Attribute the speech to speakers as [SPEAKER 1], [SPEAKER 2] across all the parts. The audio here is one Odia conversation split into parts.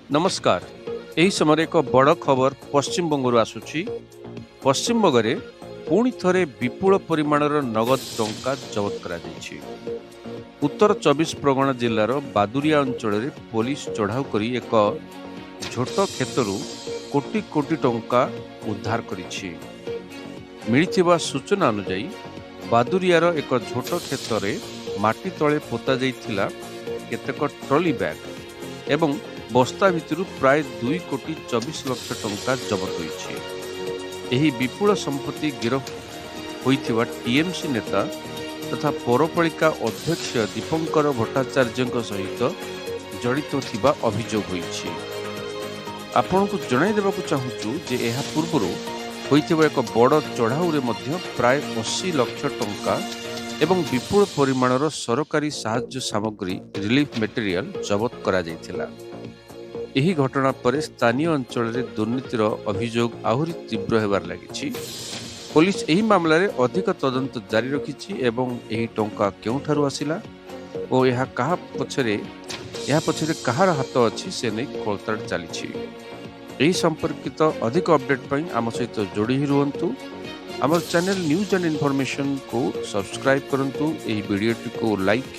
[SPEAKER 1] ନମସ୍କାର। ଏହି ସମୟରେ ଏକ ବଡ଼ ଖବର ପଶ୍ଚିମବଙ୍ଗରୁ ଆସୁଛି। ପଶ୍ଚିମବଙ୍ଗରେ ପୁଣି ଥରେ ବିପୁଳ ପରିମାଣର ନଗଦ ଟଙ୍କା ଜବତ କରାଯାଇଛି। ଉତ୍ତର 24 ପ୍ରଗଣା ଜିଲ୍ଲାର ବାଦୁରିଆ ଅଞ୍ଚଳରେ ପୋଲିସ ଚଢ଼ାଉ କରି ଏକ ଝୋଟ କ୍ଷେତରୁ କୋଟି କୋଟି ଟଙ୍କା ଉଦ୍ଧାର କରିଛି। ମିଳିଥିବା ସୂଚନା ଅନୁଯାୟୀ, ବାଦୁରିଆର ଏକ ଝୋଟ କ୍ଷେତରେ ମାଟି ତଳେ ପୋତା ଯାଇଥିଲା କେତେକ ଟ୍ରଲି ବ୍ୟାଗ୍ ଏବଂ ବସ୍ତା ଭିତରୁ ପ୍ରାୟ 2 କୋଟି 24 ଲକ୍ଷ ଟଙ୍କା ଜବତ ହୋଇଛି। ଏହି ବିପୁଳ ସମ୍ପତ୍ତି ଗିରଫ ହୋଇଥିବା ଟିଏମ୍ସି ନେତା ତଥା ପୌରପାଳିକା ଅଧ୍ୟକ୍ଷ ଦୀପଙ୍କର ଭଟ୍ଟାଚାର୍ଯ୍ୟଙ୍କ ସହିତ ଜଡ଼ିତ ଥିବା ଅଭିଯୋଗ ହୋଇଛି। ଆପଣଙ୍କୁ ଜଣାଇ ଦେବାକୁ ଚାହୁଁଛୁ ଯେ ଏହା ପୂର୍ବରୁ ହୋଇଥିବା ଏକ ବଡ଼ ଚଢ଼ାଉରେ ମଧ୍ୟ ପ୍ରାୟ 80 ଲକ୍ଷ ଟଙ୍କା ଏବଂ ବିପୁଳ ପରିମାଣର ସରକାରୀ ସାହାଯ୍ୟ ସାମଗ୍ରୀ, ରିଲିଫ୍ ମେଟେରିଆଲ ଜବତ କରାଯାଇଥିଲା। ଏହି ଘଟଣା ପରେ ସ୍ଥାନୀୟ ଅଞ୍ଚଳରେ ଦୁର୍ନୀତିର ଅଭିଯୋଗ ଆହୁରି ତୀବ୍ର ହେବାରେ ଲାଗିଛି। ପୋଲିସ ଏହି ମାମଲାରେ ଅଧିକ ତଦନ୍ତ ଜାରି ରଖିଛି ଏବଂ ଏହି ଟଙ୍କା କେଉଁଠାରୁ ଆସିଲା ଓ ଏହା ପଛରେ କାହାର ହାତ ଅଛି, ସେ ନେଇ ଖୋଳତାଡ଼ ଚାଲିଛି। ଏହି ସମ୍ପର୍କିତ ଅଧିକ ଅପଡେଟ୍ ପାଇଁ ଆମ ସହିତ ଯୋଡ଼ି ହୋଇ ରୁହନ୍ତୁ। ଆମର ଚ୍ୟାନେଲ ନ୍ୟୁଜ୍ ଆଣ୍ଡ ଇନଫର୍ମେସନକୁ ସବସ୍କ୍ରାଇବ୍ କରନ୍ତୁ। ଏହି ଭିଡ଼ିଓଟିକୁ ଲାଇକ୍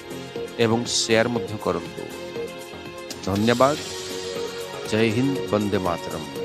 [SPEAKER 1] ଏବଂ ସେୟାର ମଧ୍ୟ କରନ୍ତୁ। ଧନ୍ୟବାଦ। ଜୟ ହିନ୍ଦ, ବନ୍ଦେ ମାତରମ୍।